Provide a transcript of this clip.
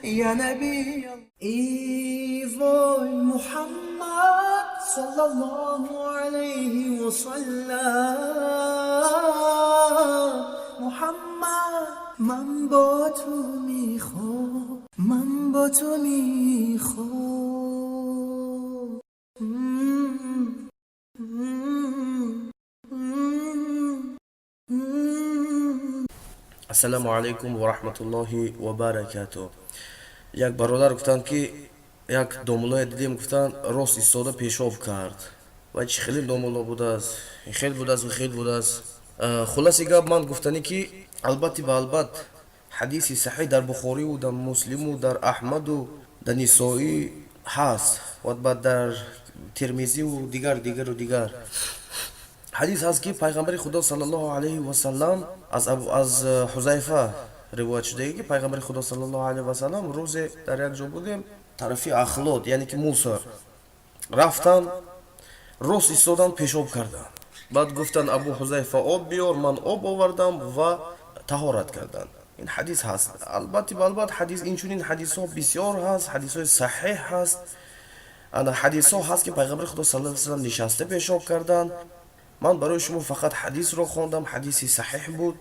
يا نبي. ای وای محمد صلى الله عليه وسلم. محمد من با تو میخوام، من با تو میخوام. Ассалому алайкум ва раҳматуллоҳи ва баракату. Як бародар гуфтанд, ки як домуллое дидем, гуфтанд, рост истода пешоб кард. Ва чӣ хеле домулло будааст, хел будааст, хел будааст. Хулоси гап, ман гуфтанӣ, ки албатти ба албат ҳадиси саҳеҳ дар Бухориву дар Муслиму дар Аҳмаду дар Нисоӣ ҳаст ва баъд дар Термизиву дигар, дигару дигар ҳадис ҳаст, ки пайғамбари Худо саллаллоҳу алайҳи васаллам, аз Ҳузайфа ривоят шудае, ки пайғамбари Худо саллаллоҳу алайҳи васаллам рӯзе дар як ҷо будем, тарафи ахлот, яъне ки мусор рафтан, рост истодан, пешоб карданд. Баъд гуфтанд: «Абу Ҳузайфа, об биёр». Ман об овардам ва таҳорат карданд. Ин ҳадис ҳаст. Албатта, албат ҳадис, инчунин ҳадисҳо бисёр ҳаст, ҳадисҳои саҳеҳ ҳаст. Ана ҳадисҳо ҳаст, ки пайғамбари Худо саллаллоҳу алайҳи васаллам нишаста пешоб карданд. Ман барои шумо фақат ҳадисро хондам, ҳадиси саҳеҳ буд.